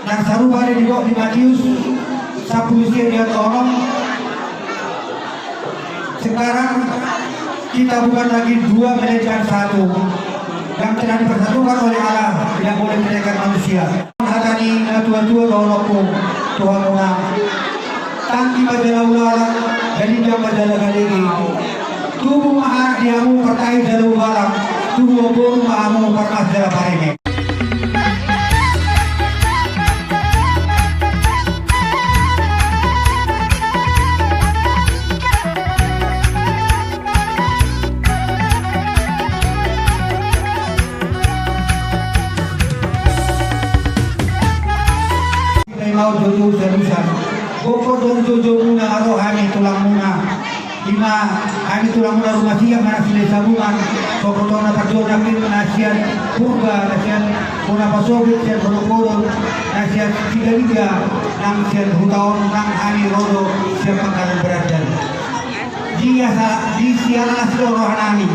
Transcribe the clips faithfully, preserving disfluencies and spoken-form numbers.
Nang sarupa do didok di Matius sampulu sia ayat onom. Sekarang kita bukan lagi dua melainkan satu. Yang telah dipersatukan oleh Allah tidak boleh diceraikan manusia. Hata ni natuatua dohononku tu hamuna: Tangki ma jala ulala, galinjang ma jala galege. Tubu ma anak di hamu partahi jala ubalang, tubu boru ma hamu parmas jala pareme. Ima on joujou salusa. Gokhon do on joujou muna, ro hami tulang muna. Ima hami tulang muna Rumasiak, anak Silahisabungan. Sogot on na parjolo nangkin na sian Purba, na sian bona pasogit, sian Hodong-Hodong, na sian Sigaliga, nang sian huta on nang hami ro do sian Pangkalan Berandan. Di asa, di sian las do roha nami.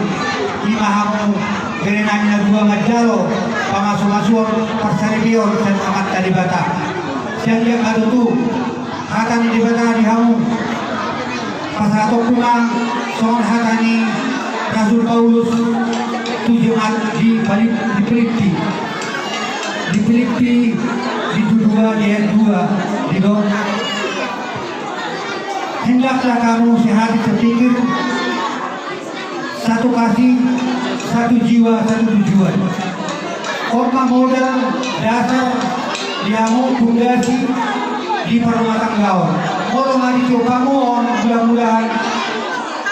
Ima hamu bere nami na dua manjalo pamasumasuon, parsaripeon sian Amanta Debata. Sian dia ma tutu hata ni Debata di hamu. Pasahatonku ma songon hata ni Rasul Paulus tu jemaat di Pali-, di Pilippi. Di Pilippi, di dua, di ayat dua, didok: Hendaklah kamu sehati sepikir, satu kasih, satu jiwa, satu tujuan. On ma modal dasar di hamu pundasi di parrumatanggaon. Molo nga ditiop hamu on, mudah-mudahan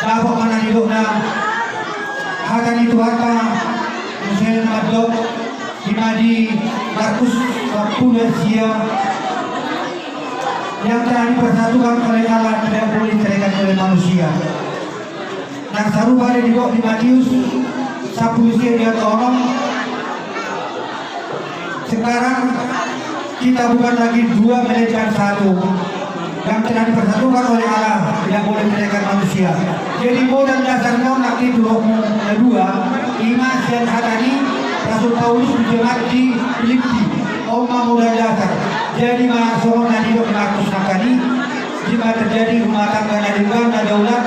dapot ma na nidokna hata ni Tuhanta, muse na mandok, ima di Markus sampulu sia: Yang telah dipersatukan oleh Allah tidak boleh diceraikan oleh manusia. Nang sarupa do didok di Matius sampulu sia ayat onom. Sekarang kita bukan lagi dua melainkan satu. Yang telah dipersatukan oleh Allah tidak boleh diceraikan manusia. Jadi modal dasar ni on nangkin didokmu na dua, ima sian hata ni Rasul Paulus tu jemaat di Pilippi. On ma modal dasar. Jadi ma songon na nidok Markus nangkin i, jala terjadi rumah tangga na denggan, na daulat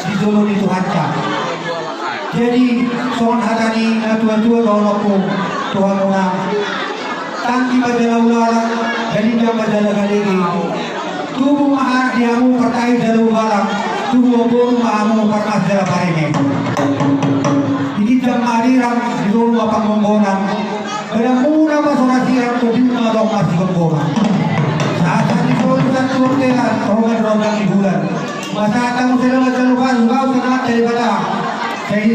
di jolo ni Tuhanta. Jadi songon hata ni natuatua dohononku tu hamuna: Tangki ma jala ulala, galinjang ma jala galege. Tubu ma anak di hamu partahi jala ubalang, tubu boru ma hamu parmas jala pareme. Di ginjang ma arirang, di toru ma panggonggonan. Badanmuna ma so na sirang, tondimuna adong marsigomgoman. Sahat-sahat ni solu, sahat tu bontean, tongan rondang ni bulan. Pasahat hamu selamat jala ubalang, ubalang sonang tali bata. Jadi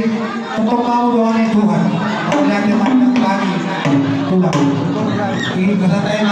tongtong ma hamu dohot ni Tuhan. Mauliate ma di hami tulang. Ingkon sahat